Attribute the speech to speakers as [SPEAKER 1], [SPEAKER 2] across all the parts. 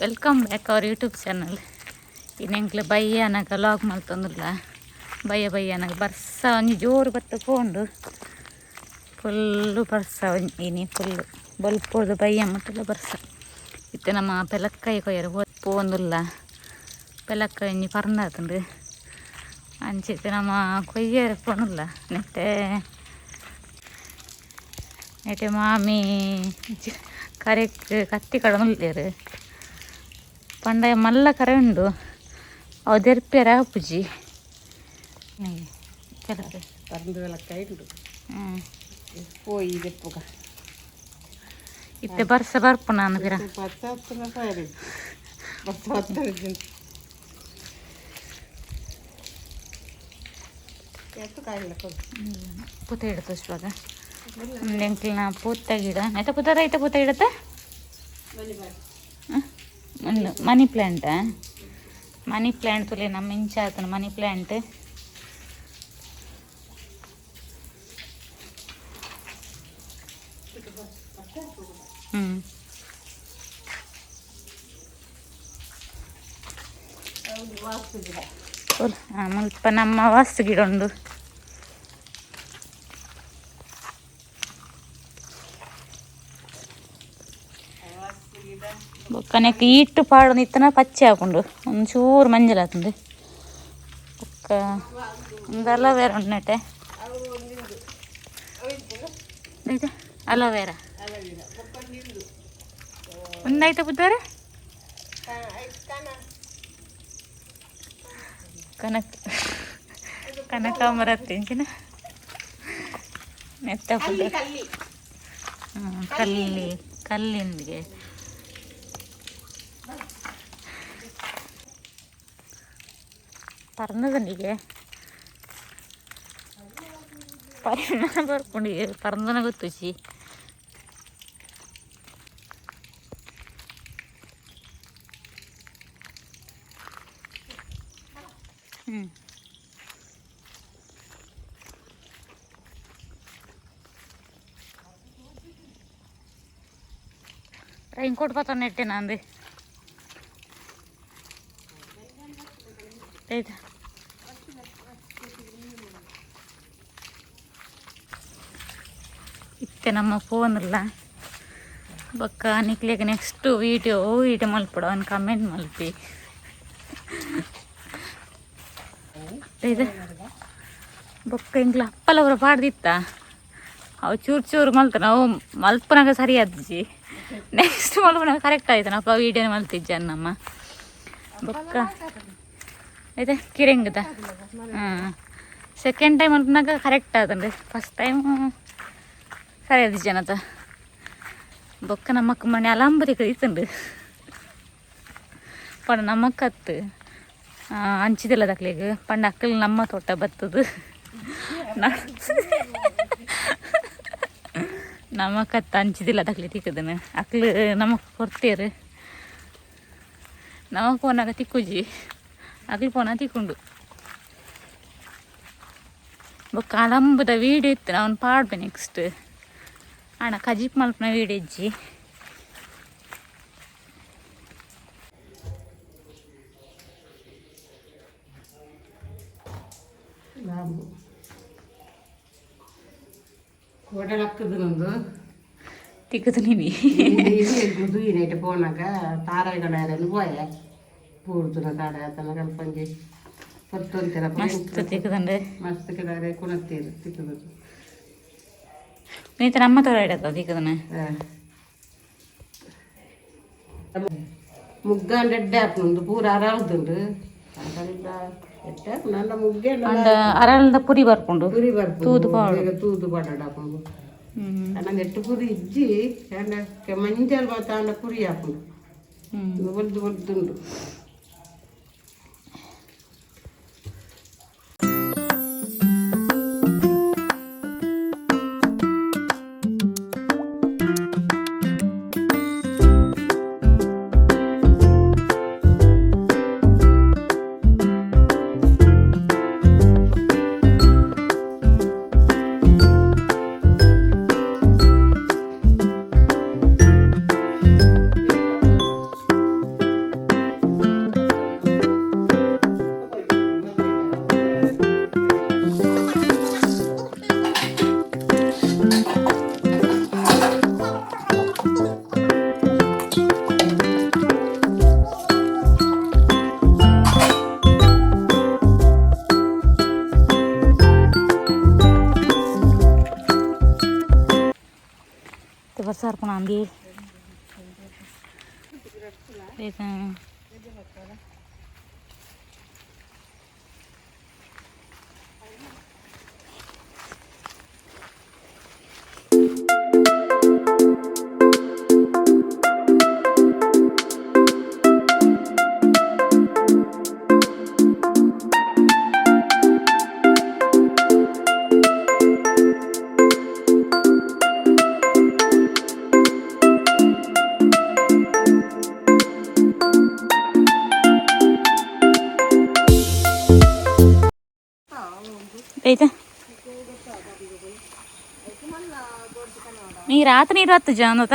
[SPEAKER 1] Welcome back our YouTube channel. ಇನ್ನೆಂಕ್ಲೆ ಬಯ್ಯನಗ log ಮಲ್ತೊಂದುಲ್ಲ. ಬಯ್ಯ ಬಯ್ಯನಗ ಬರ್ಸ ಒಂಜಿ ಜೋರು ಬತ್ತ ಪೋಂಡು ಫುಲ್ಲು ಬರ್ಸ ಇನಿ ಫುಲ್ಲು ಬಲ್ಪೊಡ್ದು ಬಯ್ಯ ಮುಟ್ಟಲ ಬರ್ಸ. ಇತ್ತೆ ನಮ್ಮ ಪೆಲಕ್ಕಾಯಿ ಕೊಯ್ಯರ ಪೋಂದುಲ್ಲ. ಪೆಲಕ್ಕಾಯಿ ಒಂಜಿ ಪರ್ಂದಾತುಂಡು. ಅಂಚಿತ್ತೆ ನಮ್ಮ ಕೊಯ್ಯರ ಪೋನುಲ್ಲ. ನೆತ್ತೆ ನೆಟೆ ಮಾಮಿ ಕರೆಕ್ ಕತ್ತಿ ಕಡನುಲ್ಲೇರು ಪಂಡ ಮಲ್ಲ ಕರೆ ಉಂಡು ಅವು ದೆರ್ಪೆರ ಆಪುಜಿ ಕೆಲವು.
[SPEAKER 2] ಪರಂದು ಬೆಳಕಾಯಿ ಉಂಡು.
[SPEAKER 1] ಹ್ಞೂ.
[SPEAKER 2] ಪೋಯಿ ದೆಪ್ಪುಗ.
[SPEAKER 1] ಇತ್ತೆ ಬರ್ಸ ಬರ್ಪು ನಾನು ಪಿರ.
[SPEAKER 2] ಪತ್ತ ಹತ್ತನ ಫೈರ್ ಬರ್ಸ ಹತ್ತ. ಎತ್ತು ಕಾಯಿಲ್ಲ ಕೊಡು.
[SPEAKER 1] ಪೂತ ಇಡ್ತು ಇವಾಗ ಎಂಕ್ಲಿನ ಪೂತ ಗಿಡ ಆಯ್ತಾ? ಪೂತ ಐತೆ, ಪೂತ ಇಡತ್ತೆ. ಒಂದು ಮನಿ ಪ್ಲ್ಯಾಂಟ್, ಮನಿ ಪ್ಲ್ಯಾಂಟ್ ತುಲೆ ನಮ್ಮ ಇಂಚ ಆತನ ಮನಿ ಪ್ಲ್ಯಾಂಟ್. ಹ್ಞೂ.
[SPEAKER 2] ವಾಸ್ತು ಗಿಡ.
[SPEAKER 1] ಮುಲ್ಪ ನಮ್ಮ ವಾಸ್ತು ಗಿಡ ಉಂಡು.
[SPEAKER 2] ವಾಸ್ತು ಗಿಡ.
[SPEAKER 1] ಬೊಕ್ಕ ನೆಕ್ ಈಟ್ಟು ಪಾಡೊಂದು ಇತ್ತನ ಪಚ್ಚೆ ಹಾಕೊಂಡು ಒಂಚೂರು ಮಂಜಲ್ ಆತುಂಡು. ಬೊಕ್ಕ ಒಂದು ಅಲೋವೆರಾ ಉಂಡು ನೆಟೆ.
[SPEAKER 2] ಅವು ಒಂದಿಂದು ಅವು ಇದ್ದಲ್ಲ.
[SPEAKER 1] ಇದು ಅಲೋವೆರಾ.
[SPEAKER 2] ಅಲವಿರ ಬೊಕ್ಕ ಒಂದಿಂದು.
[SPEAKER 1] ಒಂದಾಯ್ತಾ ಬುದ್ಧರೆ?
[SPEAKER 2] ಕಣ.
[SPEAKER 1] ಕನಕ ಕನಕಾಂಬರ ತಿಂಚಿನ ಮೆತ್ತ.
[SPEAKER 2] ಕಲ್ಲಿ.
[SPEAKER 1] ಪುದರ್.
[SPEAKER 2] ಕಲ್ಲಿ.
[SPEAKER 1] ಕಲ್ಲಿ ಕಲ್ಲಿಂದಿಗೆ ಪರ್ನದನಿಗೆ ಪರಿಣಾಮ ಬರ್ಕೊಂಡು ಪರ್ದನ ಗೊತ್ತುಚಿ. ಹ್ಞೂ, ರೈನ್ ಕೋಟ್ ಪತ್ತೊಂದು ನೆಟ್ಟೆ ನಂದು ಆಯ್ತಾ? ಇತ್ತೆ ನಮ್ಮ ಫೋನ್ ಇಲ್ಲ. ಬೊಕ್ಕ ನಿಕ್ಲೆಗ್ ನೆಕ್ಸ್ಟ್ ವೀಡಿಯೋ ವೀಡಿಯೋ ಮಲ್ಪಡು ಅವ್ನು ಕಮೆಂಟ್ ಮಲ್ಪಿ. ಇದು ಬೊಕ್ಕ ಎಂಕ್ಲ ಅಪ್ಪಲ ಪೂರ ಪಾಡ್ದಿತ್ತ. ಅವು ಚೂರು ಚೂರು ಮಲ್ತನ. ಅವು ಮಲ್ಪನಾಗ ಸರಿ ಆದಿಜಿ. ನೆಕ್ಸ್ಟ್ ಮಲ್ಪನಾಗ ಕರೆಕ್ಟ್ ಆಯ್ತು. ಅಪ್ಪ ವೀಡಿಯೋ ಮಲ್ತಿಜ್ಜ ನಮ್ಮ. ಬೊಕ್ಕ ಇದೆ ಕಿರೆಂಗದ. ಹಾಂ, ಸೆಕೆಂಡ್ ಟೈಮ್ ಮಲ್ಪನಾಗ ಕರೆಕ್ಟ್ ಆತಂಡ್ರಿ. ಫಸ್ಟ್ ಟೈಮ್ ಸರಿ ಆದಿಜ್ಜನತ. ಬೊಕ್ಕ ನಮ್ಮಕ್ಕ ಮನೆ ಅಲಂಬರಿ ಇತ್ತುಂಡು ಪಂಡ ನಮ್ಮಕ್ಕತ್ತು ಅಂಚಿದೆಲ್ಲ ದಕ್ಲೆಗ್ ಪಂಡ ಅಕ್ಕಲ್ ನಮ್ಮ ತೋಟ ಬತ್ತದು. ನಮಕತ್ತ ಅಂಚಿದಿಲ್ಲ ದಕ್ಲೆ ತಿಕ್ಕದನ. ಅಕ್ಲು ನಮಕ್ ಕೊಡ್ತೇರು. ನಮಕ್ ಪೋನಾಗ ತಿಕ್ಕುಜಿ, ಅಕ್ಲು ಪೋನ ತಿಕ್ಕೊಂಡು. ಬೊಕ್ಕ ಅಲಂಬುದ ವೀಡಿಯೋ ಇತ್ತು, ಅವನು ಪಾಡ್ಬೆ ನೆಕ್ಸ್ಟ್. ಅಣ್ಣ ಕಜಿಪ್ ಮಲ್ಪನ ವೀಡಿಯೋ ಇಜ್ಜಿ.
[SPEAKER 2] ಲಾಭ ಕೋಡಲಕ್ಕದು ನಂದು.
[SPEAKER 1] ತಿಕ್ಕದು ನೀನಿ.
[SPEAKER 2] ಇದು ನೈಟ್ ಪೋನಾಗ ತಾರಾಯಿಗಣ ಪೋಯ ಪೂರ್ತುನ ತಾರ ಆತನ ಕಲ್ಪಂಜಿ ಪೊರ್ತೊಂತೆರ.
[SPEAKER 1] ಮಸ್ತ್ ತಿಕ್ಕದಂಡೆ.
[SPEAKER 2] ಮಸ್ತ್ ಕೆಡಾರೆ ಕುಣತ್ತೀರು ತಿಕ್ಕದು.
[SPEAKER 1] ನೀತ ನಮ್ಮ ತೋರ ಇಡತ್ತ ತಿಕ್ಕದನ.
[SPEAKER 2] ಮುಗ್ಗಾಂಡ ಎಡ್ಡೆ ಆಪುಂಡು. ಪೂರ ಅರಳ್ದುಂಡು. ಅರಳ್ದ ಎಡ್ಡೆ ಆಪುಂಡು ಅಂಡ ಮುಗ್ಗೆ.
[SPEAKER 1] ಅಂಡ ಅರಳ್ದ ಪುರಿ ಬರ್ಪುಂಡು.
[SPEAKER 2] ಪುರಿ ಬರ್ಪುಂಡು.
[SPEAKER 1] ತೂದು ಪಾಡು.
[SPEAKER 2] ಬೇಗ ತೂದು ಪಾಡಾಪುಂಡು. ಅಂಡ ಎಟ್ಟು ಪುರಿ ಇಜ್ಜಿ. ಅಂಡ ಮಂಜಲ್ ಮಾತ ಅಂಡ ಪುರಿ ಆಪುಂಡು. ಬೊಲ್ದು ಬೊಲ್ದುಂಡು.
[SPEAKER 1] ಅಂದು. ಐತೆ ನೀರು ಆತ ನೀರು ಹತ್ತು ಜಾನತ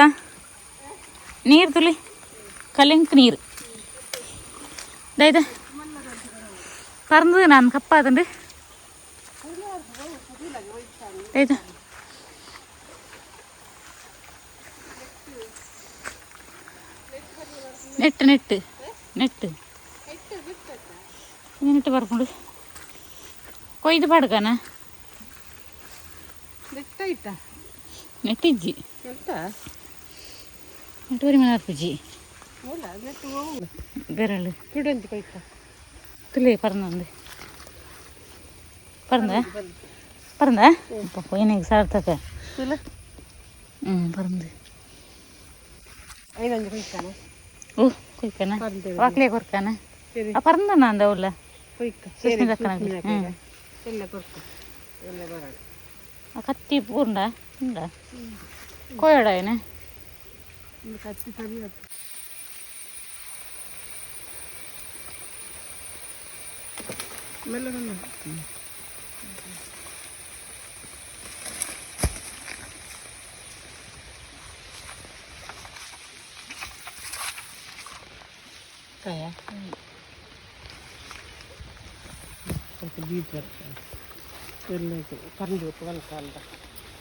[SPEAKER 1] ನೀರು ತುಲಿ ಕಲಿಂಕ್ ನೀರು ದೈತ ಪರಂದು ನಾನು ಕಪ್ಪಾತಂಡು ದೈತ ನೆಟ್ಟು ನೆಟ್ಟು ನೆಟ್ಟು ನೆಟ್ಟು ಬರ್ಕೊಂಡು ಕೊಯ್ದು ಪಾಡ್ಕನ.
[SPEAKER 2] ನೆಟ್ಟ ಇಟ್ಟ.
[SPEAKER 1] ನೆಟ್ಟಿಜ್ಜಿ.
[SPEAKER 2] ನೆಟ್ಟ.
[SPEAKER 1] ನೆಟ್ಟು ಬರಿ ಮನೆ.
[SPEAKER 2] ಮೂಲ ನೆಟ್ಟು ಹೋಗು.
[SPEAKER 1] ಬೆರಳು.
[SPEAKER 2] ಕುಡಂತಿ ಕೊಯ್ತ.
[SPEAKER 1] ತುಲಿ ಪರಂದು ಪರಂದ ಪರಂದ ಕೊಯ್ನಿಗೆ ಸಾರ್ಥಕ.
[SPEAKER 2] ತುಲ.
[SPEAKER 1] ಹ್ಞೂ ಪರಂದು.
[SPEAKER 2] ಐದಂಜಿ ಕೊಯ್ತಾನ.
[SPEAKER 1] ಓ ಕೊಯ್ಕನ.
[SPEAKER 2] ಪರಂದೆ.
[SPEAKER 1] ವಾಕ್ಲೆ ಕೊರ್ಕನ.
[SPEAKER 2] ಸರಿ.
[SPEAKER 1] ಆ ಪರಂದನ ಅಂದ ಉಲ್ಲ.
[SPEAKER 2] ಕೊಯ್ಕ.
[SPEAKER 1] ಸುಸ್ಮಿತ ಅಕ್ಕನ. ಹ್ಞೂ.
[SPEAKER 2] ಎಲ್ಲ ಕೊರ್ಕ ಎಲ್ಲ ಬರೋಣ.
[SPEAKER 1] ಆ ಕತ್ತಿ ಪೂರ್ಣ ಉಂಡ ಕೊಯ್ಯಡ ಏನ.
[SPEAKER 2] ಒಂದು ಕತ್ತಿ ಸರಿ. ಮೆಲ್ಲ ಮೆಲ್ಲ. ಕಾಯ ಸ್ವಲ್ಪ ಬೀಜ ಬರ್ತದೆ ಎಲ್ಲ. ಪರಂದಿ ಒಕ್ಕ ಅಲ್ಲ.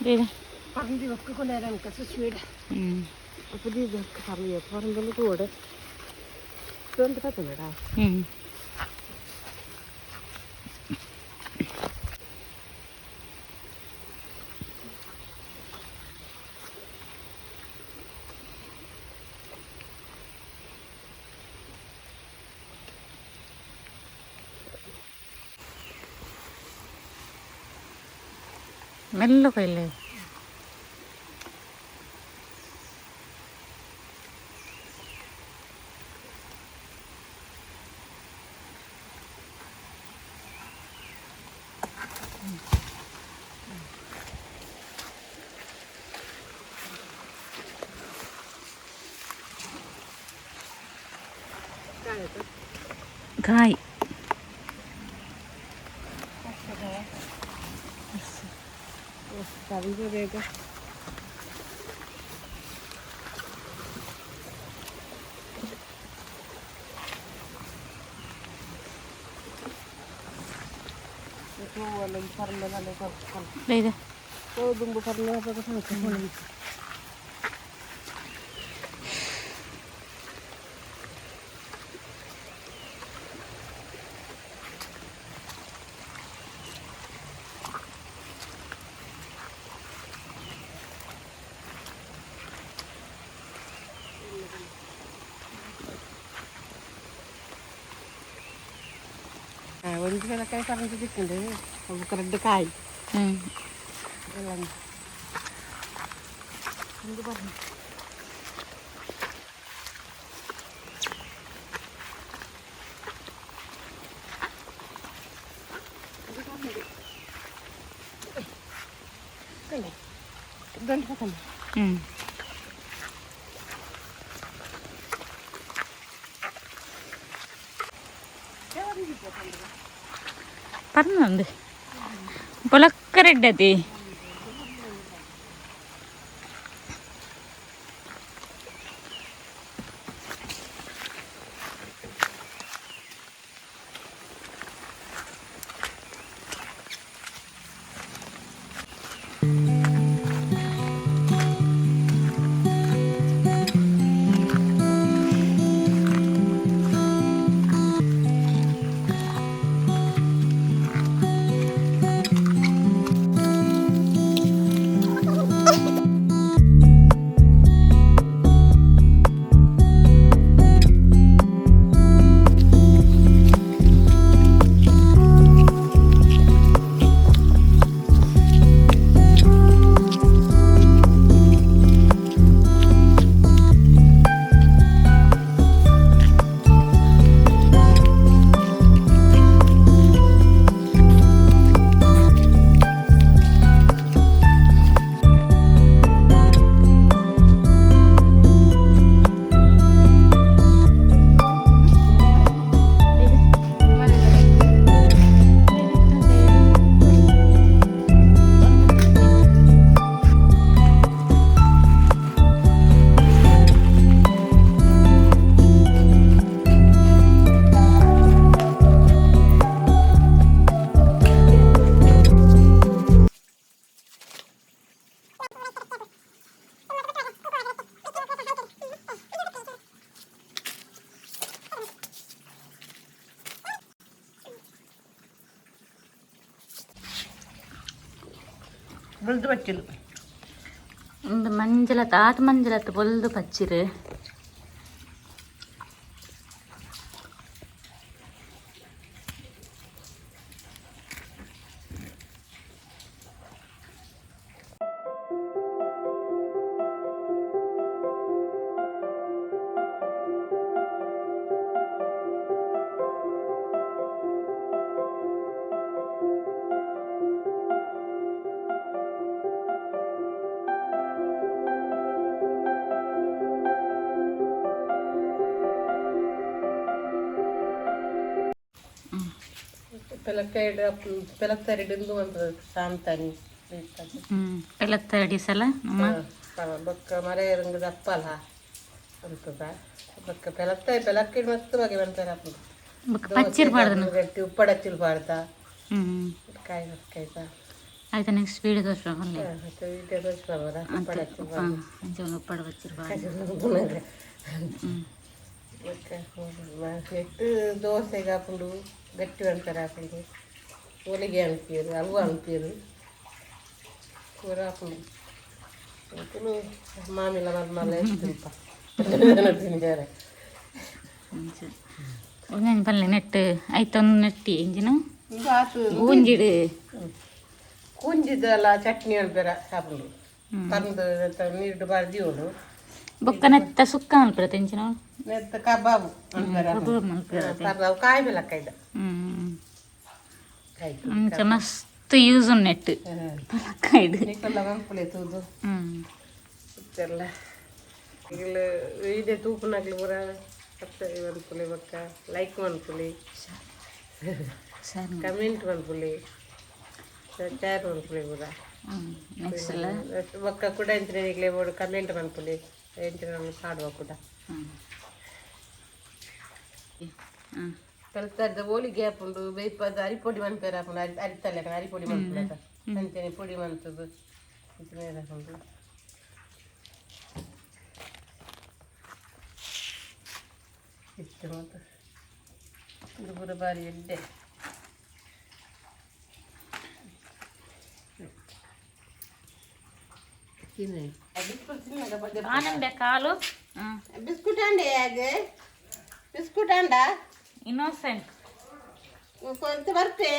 [SPEAKER 1] ಬೇಗ.
[SPEAKER 2] ಪರಂದಿ ಒಕ್ಕ ಸುಸ್ವೀಡ.
[SPEAKER 1] ಹ್ಞೂ.
[SPEAKER 2] ಅಪ್ಪ ಬೀಜ ಪರಂದಿ ಪರಂದಲ್ಲಿ ಕೂಡ ಇದೊಂದು ಕತೆ ಬೇಡ.
[SPEAKER 1] ಹ್ಞೂ. ಮೆಲ್ಲ ಕೊಯ್ಲೆ. ಕಾಯಿ.
[SPEAKER 2] ಬೇಗ.
[SPEAKER 1] ಬೇಗ.
[SPEAKER 2] ದುಂಬು ಪರ್ಲ. ಒಂಜಿ ಬೆಳಕಾಯಿ ಪರಂದು ತಿಕ್ಕಂಡು ಅವು ರಡ್ಡು ಕಾಯಿ.
[SPEAKER 1] ಹ್ಞೂ.
[SPEAKER 2] ಎಲ್ಲ ಒಂದು ಬರ್ರಿ. ದಂಡ.
[SPEAKER 1] ಹ್ಞೂ. ಪರ್ನಂದು ಪೊಲಕ್ಕ ರೆಡ್ಡತಿ.
[SPEAKER 2] ಬೊಲ್ದು ಬಚ್ಚಿಲು.
[SPEAKER 1] ಒಂದು ಮಂಜಲತ್ ಆತ್ ಮಂಜಲತ್ ಬೊಲ್ದು ಪಚ್ಚಿರು.
[SPEAKER 2] ಪೆಲಕ್ಕೈಡ್ ಪೆಲತ್ತರಿಡು ಒಂದು ಸಾಂತಾನಿ.
[SPEAKER 1] ಪೆಲತ್ತಡಿ ಸಲ ನಮ್ಮ.
[SPEAKER 2] ಬೊಕ್ಕ ಮರ ಇರಂಗದ ಅಪ್ಪಲ ಅಂತದ ಬೊಕ್ಕ ಪೆಲತ್ತಾಯಿ ಪೆಲಕ್ಕಿಡ್ ಮಸ್ತ್ ಬಗೆ ಮನ್ಪೆರೆ ಆಪುಂಡು.
[SPEAKER 1] ಬೊಕ್ಕ ಪಚ್ಚಿರ್ ಪಾಡ್ದನ.
[SPEAKER 2] ಗಟ್ಟಿ ಉಪ್ಪಡಚ್ಚಿಲ್ ಪಾಡ್ದ. ಕಾಯಿ ಕಾಯ್ತಾ.
[SPEAKER 1] ಆಯ್ತು, ನೆಕ್ಸ್ಟ್ ವೀಡಿಯೋ ತೋರ್ಸುವ ಪನ್ಲೆ.
[SPEAKER 2] ವೀಡಿಯೋ ತೋರಿಸ್ಬಾರ ಉಪ್ಪಡಚ್ಚಿಲ್ ಪಾಡ್ದ.
[SPEAKER 1] ಅಂಚ ಒಂದು ಉಪ್ಪಡ ಪಚ್ಚಿರ್ ಪಾಡ್ದ.
[SPEAKER 2] ಬೊಕ್ಕ ನೆಟ್ಟು ದೋಸೆಗೆ ಆಪುಂಡು, ಗಟ್ಟಿ ಮನ್ಪೆರೆ ಆಪುಂಡು, ಹೋಳಿಗೆ ಅನ್ಪೇರು, ಹಲ್ವ ಅನ್ಪೇರು, ಪೂರ ಆಪುಂಡು. ಎಂಕುಲು ಮಾಮಿಲ ಮರ್ಮಲ ತಿನ್ಪ ತಿನ್ಯಾರೆ.
[SPEAKER 1] ಅಂಚ ಒಂಜೊಂಜಿ ಪನ್ಲೆ ನೆಟ್ ಐತೊಂದು ನೆಟ್ಟಿ ಎಂಚಿನ?
[SPEAKER 2] ಇಂದು ಆತು.
[SPEAKER 1] ಗೂಂಜಿಡ್.
[SPEAKER 2] ಕೂಂಜಿದೆಲ್ಲ ಚಟ್ನಿ ಮನ್ಪೆರೆ ಆಪುಂಡು. ತಂದು ನೀರು ಬಾರ್ದಿಯೋಡು.
[SPEAKER 1] ಬೊಕ್ಕ ನೆತ್ತ ಸುಕ್ಕ ಮಲ್ಪೆರೆ ಎಂಚಿನ?
[SPEAKER 2] ನೆತ್ತ ಕಬಾಬು ಮನ್ಪೆರೆ.
[SPEAKER 1] ಕಬಾಬ್ ಮಲ್ಪೆರೆ.
[SPEAKER 2] ಅವು ಕಾಯಿ ಬೆಲಕ್ಕೈದ. ಕಾಯಿ.
[SPEAKER 1] ಅಂಚ ಮಸ್ತ್ ಯೂಸ್ ಉಂಡು ನೆಟ್ ಪಲಕ್ಕಾಯ್ಡ್.
[SPEAKER 2] ನಿಕ್ಕೆಲ್ಲ ಮನ್ಪುಲೆ ತೂದು. ಇತ್ತೆಲ್ಲ ಈಗಲ ಇದೆ ತೂಪುನಾಗ್ಲು ಪೂರ ಸಬ್ಸ್ಕ್ರೈಬ್ ಮನ್ಪುಲೆ, ಬೊಕ್ಕ ಲೈಕ್ ಮನ್ಪುಲೆ.
[SPEAKER 1] ಸರಿ.
[SPEAKER 2] ಕಮೆಂಟ್ ಮನ್ಪುಲೆ, ಶೇರ್ ಮನ್ಪುಲೆ ಪೂರ.
[SPEAKER 1] ನೆಕ್ಸ್ಟ್ ಎಲ್ಲ.
[SPEAKER 2] ಬೊಕ್ಕ ಕೂಡ ಎಂಚಿನ ನಿಕ್ಲೆ ಬೋಡು ಕಮೆಂಟ್ ಮನ್ಪುಲೆ, ಎಂಚಿನ ಪಾಡುವ ಕೂಡ. ಕಲ್ತರ್ದ ಹೋಳಿಗೆ ಆಪುಂಡು, ಬೇಯ್ಪದ ಅರಿಪೊಡಿ ಮನ್ಪೆರೆ ಆಪುಂಡು. ಅರಿ ಅರಿತಲ್ಲ ಅರಿಪೊಡಿ ಮನ್ಪುಲೆ ಅಂಚನೆ ಪೊಡಿ ಮನ್ತದು ಅಂಚನೆ ಆಪುಂಡು. ಇತ್ತು ಮಾತ ಇದು ಪೂರ ಬಾರಿ ಎಡ್ಡೆ. ಬಿಸ್ಕುಟ್ ತಿನ್ನಗ.
[SPEAKER 1] ಆನಂದೆ ಕಾಲು.
[SPEAKER 2] ಬಿಸ್ಕುಟ್ ಅಂಡೆ ಹೇಗೆ ಬಿಸ್ಕುಟ್ ಅಂಡ.
[SPEAKER 1] ಇನ್ನೋಸೆಂಟ್.
[SPEAKER 2] ಇತ್ತ ಬರ್ಪೆ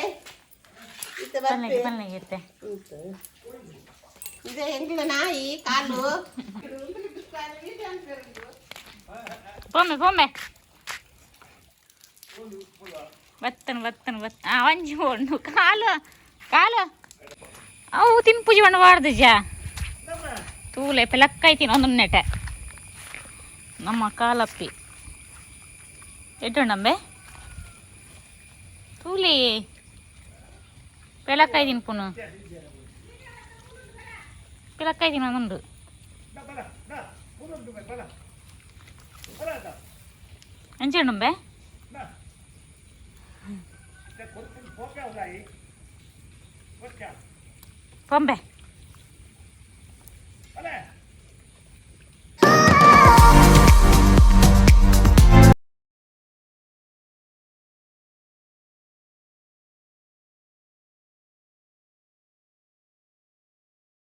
[SPEAKER 2] ಇತ್ತ ಬರ್ಪೆ.
[SPEAKER 1] ಪನ್ಲೆ ಪನ್ಲೆ ಇತ್ತೆ.
[SPEAKER 2] ಇದೆ ಎಂಗ್ಲ ನಾಯಿ ಕಾಲು.
[SPEAKER 1] ಪೊಮ್ಮೆ ಪೊಮ್ಮೆ ಬತ್ತನ ಬತ್ತನ ಬತ್ತ ಆ ಒಂಜಿ ಉಂಡು ಕಾಲು ಕಾಲು ಅವು ತಿನ್ಪುಜಿ ಬಣ್ಣ ವಾಡ್ದಜ ತೂಲೆ ಪೆಲಕ್ಕೈತಿನ ಒಂದೊಂದು ನೆಟೆ ನಮ್ಮ ಕಾಲಪ್ಪಿ ಎಟ್ಟುಂಡಂಬೆ ತೂಲಿ ಪೆಲಕ್ಕಾಯಿ ತಿನ್ಪುನು ಪಿಲಕ್ಕಾಯಿ ತಿನ್ನೋದುಂಡು. ಎಂಚುಂಡುಂಬೆ ಪೊಂಬೆ.